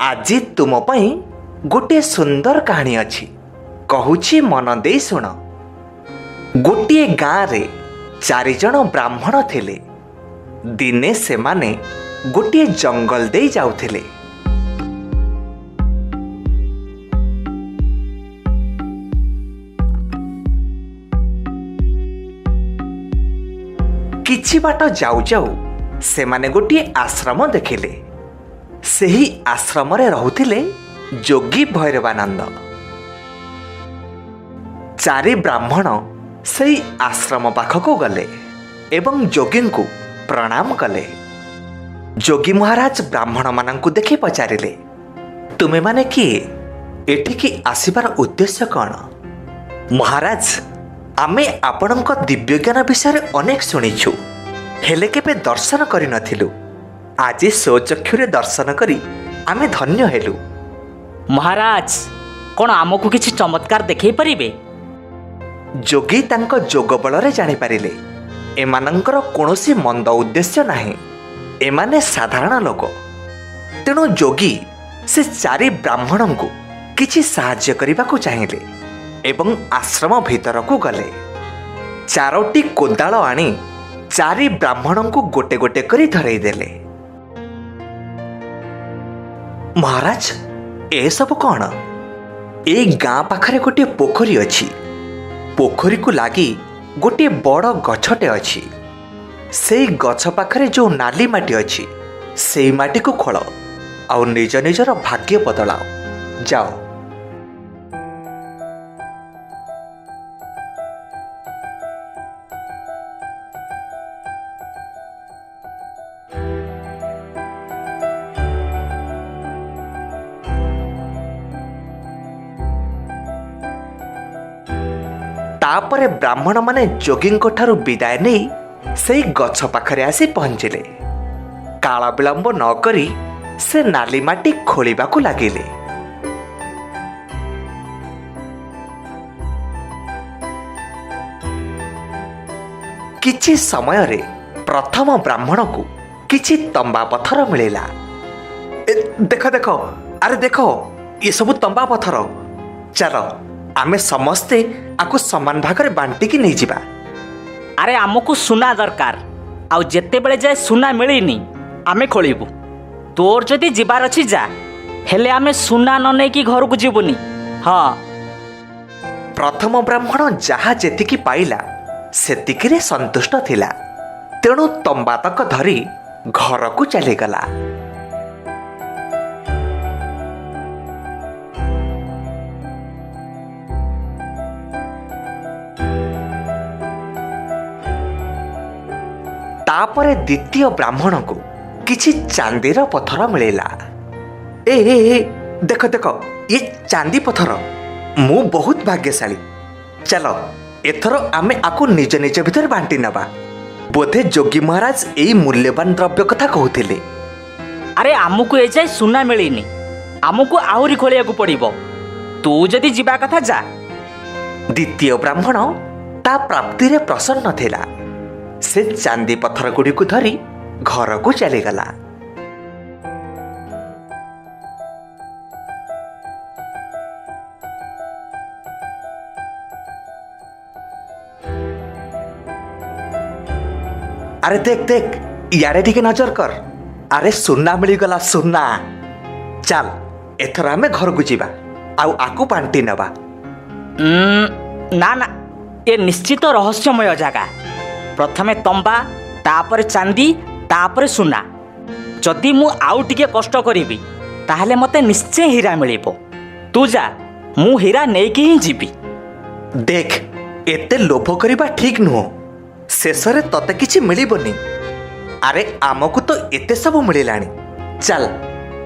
ଆଜି ତୁମ ପାଇଁ ଗୋଟିଏ ସୁନ୍ଦର କାହାଣୀ ଅଛି, କହୁଛି, ମନ ଦେଇ ଶୁଣ। ଗୋଟିଏ ଗାଁରେ ଚାରିଜଣ ବ୍ରାହ୍ମଣ ଥିଲେ। ଦିନେ ସେମାନେ ଗୋଟିଏ ଜଙ୍ଗଲ ଦେଇ ଯାଉଥିଲେ। କିଛି ବାଟ ଯାଉ ଯାଉ ସେମାନେ ଗୋଟିଏ ଆଶ୍ରମ ଦେଖିଲେ। ସେହି ଆଶ୍ରମରେ ରହୁଥିଲେ ଯୋଗୀ ଭୈରବାନନ୍ଦ। ଚାରି ବ୍ରାହ୍ମଣ ସେଇ ଆଶ୍ରମ ପାଖକୁ ଗଲେ ଏବଂ ଯୋଗୀଙ୍କୁ ପ୍ରଣାମ କଲେ। ଯୋଗୀ ମହାରାଜ ବ୍ରାହ୍ମଣମାନଙ୍କୁ ଦେଖି ପଚାରିଲେ, ତୁମେମାନେ କିଏ? ଏଠିକି ଆସିବାର ଉଦ୍ଦେଶ୍ୟ କ'ଣ? ମହାରାଜ, ଆମେ ଆପଣଙ୍କ ଦିବ୍ୟଜ୍ଞାନ ବିଷୟରେ ଅନେକ ଶୁଣିଛୁ, ହେଲେ କେବେ ଦର୍ଶନ କରିନଥିଲୁ। ଆଜି ସ୍ୱଚକ୍ଷୁରେ ଦର୍ଶନ କରି ଆମେ ଧନ୍ୟ ହେଲୁ। ମହାରାଜ, କ'ଣ ଆମକୁ କିଛି ଚମତ୍କାର ଦେଖାଇ ପାରିବେ? ଯୋଗୀ ତାଙ୍କ ଯୋଗ ବଳରେ ଜାଣିପାରିଲେ ଏମାନଙ୍କର କୌଣସି ମନ୍ଦ ଉଦ୍ଦେଶ୍ୟ ନାହିଁ, ଏମାନେ ସାଧାରଣ ଲୋକ। ତେଣୁ ଯୋଗୀ ସେ ଚାରି ବ୍ରାହ୍ମଣଙ୍କୁ କିଛି ସାହାଯ୍ୟ କରିବାକୁ ଚାହିଁଲେ ଏବଂ ଆଶ୍ରମ ଭିତରକୁ ଗଲେ। ଚାରୋଟି କୋଦାଳ ଆଣି ଚାରି ବ୍ରାହ୍ମଣଙ୍କୁ ଗୋଟେ ଗୋଟେ କରି ଧରେଇ ଦେଲେ। ମହାରାଜ, ଏସବୁ କ'ଣ? ଏଇ ଗାଁ ପାଖରେ ଗୋଟିଏ ପୋଖରୀ ଅଛି। ପୋଖରୀକୁ ଲାଗି ଗୋଟିଏ ବଡ଼ ଗଛଟେ ଅଛି। ସେଇ ଗଛ ପାଖରେ ଯେଉଁ ନାଲି ମାଟି ଅଛି, ସେଇ ମାଟିକୁ ଖୋଳ ଆଉ ନିଜ ନିଜର ଭାଗ୍ୟ ବଦଳାଅ, ଯାଅ। ତାପରେ ବ୍ରାହ୍ମଣମାନେ ଯୋଗୀଙ୍କ ଠାରୁ ବିଦାୟ ନେଇ ସେଇ ଗଛ ପାଖରେ ଆସି ପହଞ୍ଚିଲେ। କାଳ ବିଳମ୍ବ ନ କରି ସେ ନାଲି ମାଟି ଖୋଳିବାକୁ ଲାଗିଲେ। କିଛି ସମୟରେ ପ୍ରଥମ ବ୍ରାହ୍ମଣକୁ କିଛି ତମ୍ବା ପଥର ମିଳିଲା। ଏ, ଦେଖ ଦେଖ, ଆରେ ଦେଖ, ଏସବୁ ତମ୍ବା ପଥର। ଚାଲ, ଆମେ ସମସ୍ତେ ଆକୁ ସମାନ ଭାଗରେ ବାଣ୍ଟିକି ନେଇଯିବା। ଆରେ, ଆମକୁ ସୁନା ଦରକାର, ଆଉ ଯେତେବେଳେ ଯାଏ ସୁନା ମିଳିନି ଆମେ ଖୋଳିବୁ। ତୋର ଯଦି ଯିବାର ଅଛି ଯା, ହେଲେ ଆମେ ସୁନା ନ ନେଇକି ଘରକୁ ଯିବୁନି। ହଁ। ପ୍ରଥମ ବ୍ରାହ୍ମଣ ଯାହା ଯେତିକି ପାଇଲା ସେତିକିରେ ସନ୍ତୁଷ୍ଟ ଥିଲା। ତେଣୁ ତମ୍ବାତକ ଧରି ଘରକୁ ଚାଲିଗଲା। ତାପରେ ଦ୍ୱିତୀୟ ବ୍ରାହ୍ମଣକୁ କିଛି ଚାନ୍ଦିର ପଥର ମିଳିଲା। ଏ ଏ ଏ, ଦେଖ ଦେଖ, ଇଏ ଚାନ୍ଦି ପଥର। ମୁଁ ବହୁତ ଭାଗ୍ୟଶାଳୀ। ଚାଲ, ଏଥର ଆମେ ଆକୁ ନିଜ ନିଜ ଭିତରେ ବାଣ୍ଟି ନେବା। ବୋଧେ ଯୋଗୀ ମହାରାଜ ଏଇ ମୂଲ୍ୟବାନ ଦ୍ରବ୍ୟ କଥା କହୁଥିଲେ। ଆରେ, ଆମକୁ ଏଯାଏ ସୁନା ମିଳିନି, ଆମକୁ ଆହୁରି ଖୋଳିବାକୁ ପଡ଼ିବ। ତୁ ଯଦି ଯିବା କଥା ଯା। ଦ୍ୱିତୀୟ ବ୍ରାହ୍ମଣ ତା ପ୍ରାପ୍ତିରେ ପ୍ରସନ୍ନ ଥିଲା। ସେ ଚାନ୍ଦି ପଥର ଗୁଡ଼ିକୁ ଧରି ଘରକୁ ଚାଲିଗଲା। ଆରେ ଦେଖ ଦେଖ, ଇଆଡ଼େ ଟିକେ ନଜର କର। ଆରେ, ସୁନା ମିଳିଗଲା, ସୁନା। ଚାଲ, ଏଥର ଆମେ ଘରକୁ ଯିବା ଆଉ ଆକୁ ବାଣ୍ଟି ନେବା। ନା ନା, ଏ ନିଶ୍ଚିତ ରହସ୍ୟମୟ ଜାଗା। ପ୍ରଥମେ ତମ୍ବା, ତାପରେ ଚାନ୍ଦି, ତାପରେ ସୁନା। ଯଦି ମୁଁ ଆଉ ଟିକେ କଷ୍ଟ କରିବି ତାହେଲେ ମୋତେ ନିଶ୍ଚୟ ହୀରା ମିଳିବ। ତୁ ଯା, ମୁଁ ହୀରା ନେଇକି ହିଁ ଯିବି। ଦେଖ, ଏତେ ଲୋଭ କରିବା ଠିକ୍ ନୁହଁ। ଶେଷରେ ତତେ କିଛି ମିଳିବନି। ଆରେ, ଆମକୁ ତ ଏତେ ସବୁ ମିଳିଲାଣି। ଚାଲ,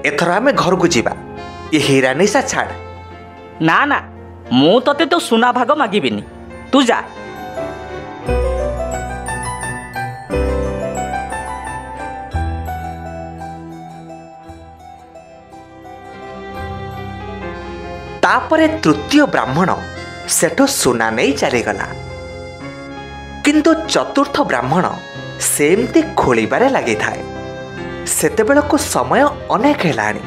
ଏଥର ଆମେ ଘରକୁ ଯିବା, ଏ ହୀରା ନିଶା ଛାଡ଼। ନା ନା, ମୁଁ ତତେ ତୋ ସୁନା ଭାଗ ମାଗିବିନି, ତୁ ଯା। ତାପରେ ତୃତୀୟ ବ୍ରାହ୍ମଣ ସେଠୁ ସୁନା ନେଇ ଚାଲିଗଲା। କିନ୍ତୁ ଚତୁର୍ଥ ବ୍ରାହ୍ମଣ ସେମିତି ଖୋଳିବାରେ ଲାଗିଥାଏ। ସେତେବେଳକୁ ସମୟ ଅନେକ ହେଲାଣି।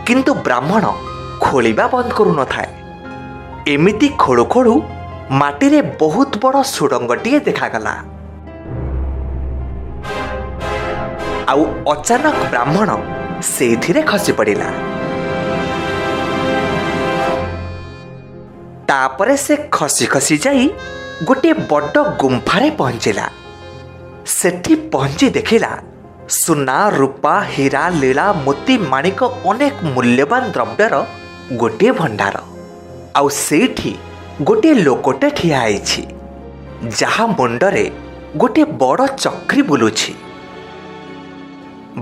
କିନ୍ତୁ ବ୍ରାହ୍ମଣ ଖୋଳିବା ବନ୍ଦ କରୁନଥାଏ। ଏମିତି ଖୋଳୁ ଖୋଳୁ ମାଟିରେ ବହୁତ ବଡ଼ ସୁଡ଼ଙ୍ଗଟିଏ ଦେଖାଗଲା। ଆଉ ଅଚାନକ ବ୍ରାହ୍ମଣ ସେଇଥିରେ ଖସି ପଡ଼ିଲା। ତାପରେ ସେ ଖସି ଖସି ଯାଇ ଗୋଟିଏ ବଡ଼ ଗୁମ୍ଫାରେ ପହଞ୍ଚିଲା। ସେଠି ପହଞ୍ଚି ଦେଖିଲା ସୁନା, ରୂପା, ହୀରା, ଲୀଳା, ମୋତି, ମାଣିକ, ଅନେକ ମୂଲ୍ୟବାନ ଦ୍ରବ୍ୟର ଗୋଟିଏ ଭଣ୍ଡାର। ଆଉ ସେଇଠି ଗୋଟିଏ ଲୋକଟେ ଠିଆ ହେଇଛି, ଯାହା ମୁଣ୍ଡରେ ଗୋଟିଏ ବଡ଼ ଚକ୍ରି ବୁଲୁଛି।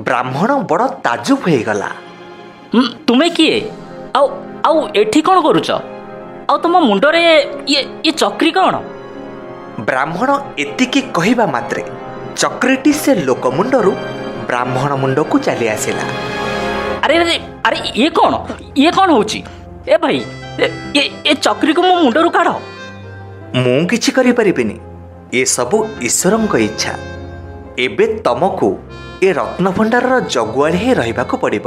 ବ୍ରାହ୍ମଣ ବଡ଼ ତାଜୁବ ହେଇଗଲା। ତୁମେ କିଏ? ଆଉ ଆଉ ଏଠି କ'ଣ କରୁଛ? ଆଉ ତୁମ ମୁଣ୍ଡରେ ଇଏ ଚକ୍ରି କ'ଣ? ବ୍ରାହ୍ମଣ ଏତିକି କହିବା ମାତ୍ରେ ଚକ୍ରିଟି ସେ ଲୋକ ମୁଣ୍ଡରୁ ବ୍ରାହ୍ମଣ ମୁଣ୍ଡକୁ ଚାଲି ଆସିଲା। ଆରେ ଆରେ ଆରେ, ଇଏ କ'ଣ? ଇଏ କ'ଣ ହେଉଛି? ଏ ଭାଇ, ଏ ଚକ୍ରିକୁ ମୋ ମୁଣ୍ଡରୁ କାଢ଼। ମୁଁ କିଛି କରିପାରିବିନି, ଏସବୁ ଈଶ୍ୱରଙ୍କ ଇଚ୍ଛା। ଏବେ ତମକୁ ଏ ରତ୍ନଭଣ୍ଡାରର ଜଗୁଆଳି ହିଁ ରହିବାକୁ ପଡ଼ିବ।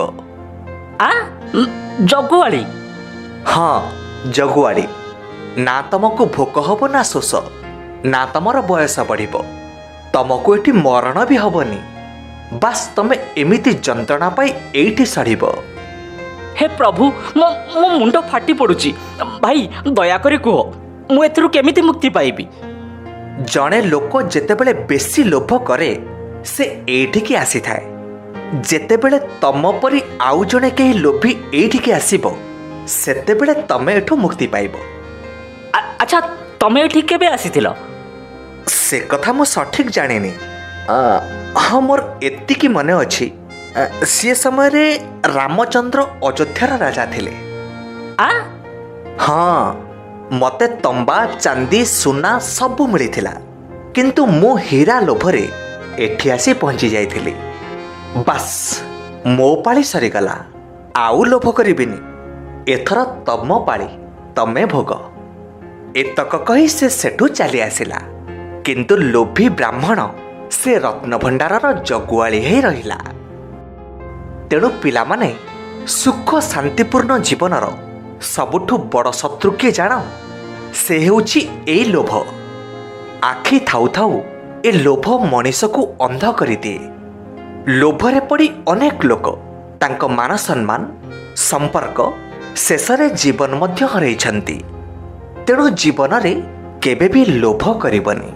ଆ, ଜଗୁଆଳି? ହଁ, ଜଗୁଆଳି। ନା ତମକୁ ଭୋକ ହବ ନା ଶୋଷ, ନା ତମର ବୟସ ବଢ଼ିବ, ତମକୁ ଏଠି ମରଣ ବି ହବନି। ବାସ୍, ତମେ ଏମିତି ଯନ୍ତ୍ରଣା ପାଇ ଏଇଠି ସଢ଼ିବ। ହେ ପ୍ରଭୁ, ମୋ ମୋ ମୁଣ୍ଡ ଫାଟି ପଡ଼ୁଛି। ଭାଇ, ଦୟାକରି କୁହ, ମୁଁ ଏଥିରୁ କେମିତି ମୁକ୍ତି ପାଇବି? ଜଣେ ଲୋକ ଯେତେବେଳେ ବେଶୀ ଲୋଭ କରେ, ସେ ଏଇଠିକି ଆସିଥାଏ। ଯେତେବେଳେ ତମ ପରି ଆଉ ଜଣେ କେହି ଲୋଭୀ ଏଇଠିକି ଆସିବ, ସେତେବେଳେ ତମେ ଏଠୁ ମୁକ୍ତି ପାଇବ। ଆଚ୍ଛା, ତମେ ଏଠି କେବେ ଆସିଥିଲ? ସେ କଥା ମୁଁ ସଠିକ୍ ଜାଣିନି। ହଁ, ମୋର ଏତିକି ମନେ ଅଛି, ସେ ସମୟରେ ରାମଚନ୍ଦ୍ର ଅଯୋଧ୍ୟାର ରାଜା ଥିଲେ। ଆ? ହଁ, ମୋତେ ତମ୍ବା, ଚାନ୍ଦି, ସୁନା ସବୁ ମିଳିଥିଲା, କିନ୍ତୁ ମୁଁ ହୀରା ଲୋଭରେ ଏଠି ଆସି ପହଞ୍ଚି ଯାଇଥିଲି। ବାସ୍, ମୋ ପାଳି ସରିଗଲା, ଆଉ ଲୋଭ କରିବିନି। ଏଥର ତମ ପାଳି, ତମେ ଭୋଗ। ଏତକ କହି ସେ ସେଠୁ ଚାଲି ଆସିଲା। କିନ୍ତୁ ଲୋଭୀ ବ୍ରାହ୍ମଣ ସେ ରତ୍ନଭଣ୍ଡାରର ଜଗୁଆଳି ହେଇ ରହିଲା। ତେଣୁ ପିଲାମାନେ, ସୁଖ ଶାନ୍ତିପୂର୍ଣ୍ଣ ଜୀବନର ସବୁଠୁ ବଡ଼ ଶତ୍ରୁ କିଏ ଜାଣ? ସେ ହେଉଛି ଏଇ ଲୋଭ। ଆଖି ଥାଉ ଥାଉ ଏ ଲୋଭ ମଣିଷକୁ ଅନ୍ଧ କରିଦିଏ। ଲୋଭରେ ପଡ଼ି ଅନେକ ଲୋକ ତାଙ୍କ ମାନ ସମ୍ମାନ, ସମ୍ପର୍କ, ଶେଷରେ ଜୀବନ ମଧ୍ୟ ହରାଇଛନ୍ତି। ତେଣୁ ଜୀବନରେ କେବେ ବି ଲୋଭ କରିବନି।